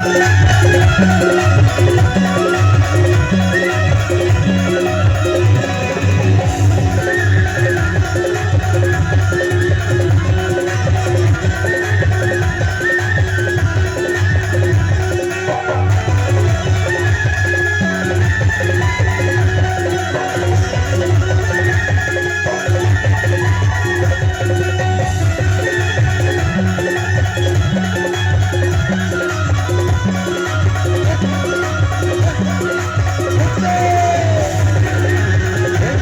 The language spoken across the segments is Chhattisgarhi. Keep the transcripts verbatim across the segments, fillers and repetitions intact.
एक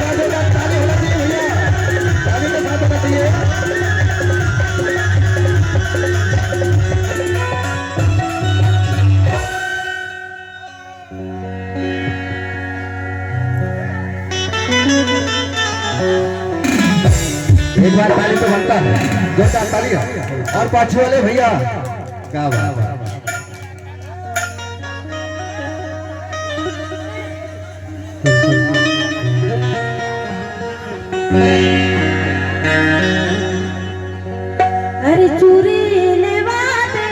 बार जोरदार ताली होना चाहिए भैया, ताली के साथ होना चाहिए। एक बार ताली तो बनता है, जोरदार ताली हो। और पाछू वाले भैया, क्या बात है। अरे चूरी लेवा दे,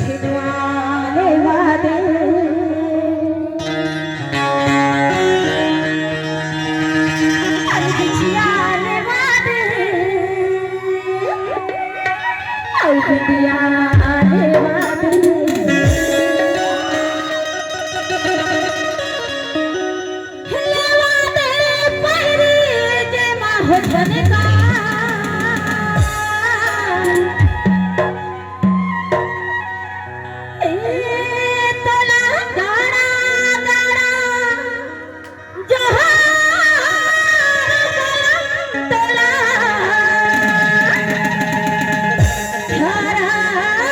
खिलवा लेवा दे। अरे बिछिया लेवा दे, अरे बिटिया लेवा दे। लेवा दे पैरी जे माँ हो झनका। ए तोला गाड़ा गाड़ा जोहार कलम तोला। हरा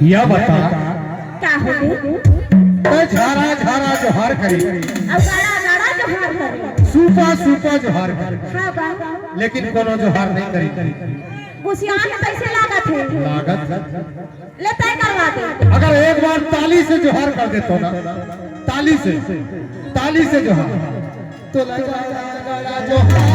या बता, का होगे? तैं झारा झारा जोहार करे, अउ गाड़ा गाड़ा जोहार करे। सूपा सूपा जोहार करे, हाँ बा। लेकिन कोनो जोहार नहीं करे। गुसियान कइसे लागत हे? लागत। ले तैं करवा दे। अगर एक बार ताली से जोहार कर देतो ना, ताली से, ताली से जोहार, तो लगा, लगा, लगा जोहार।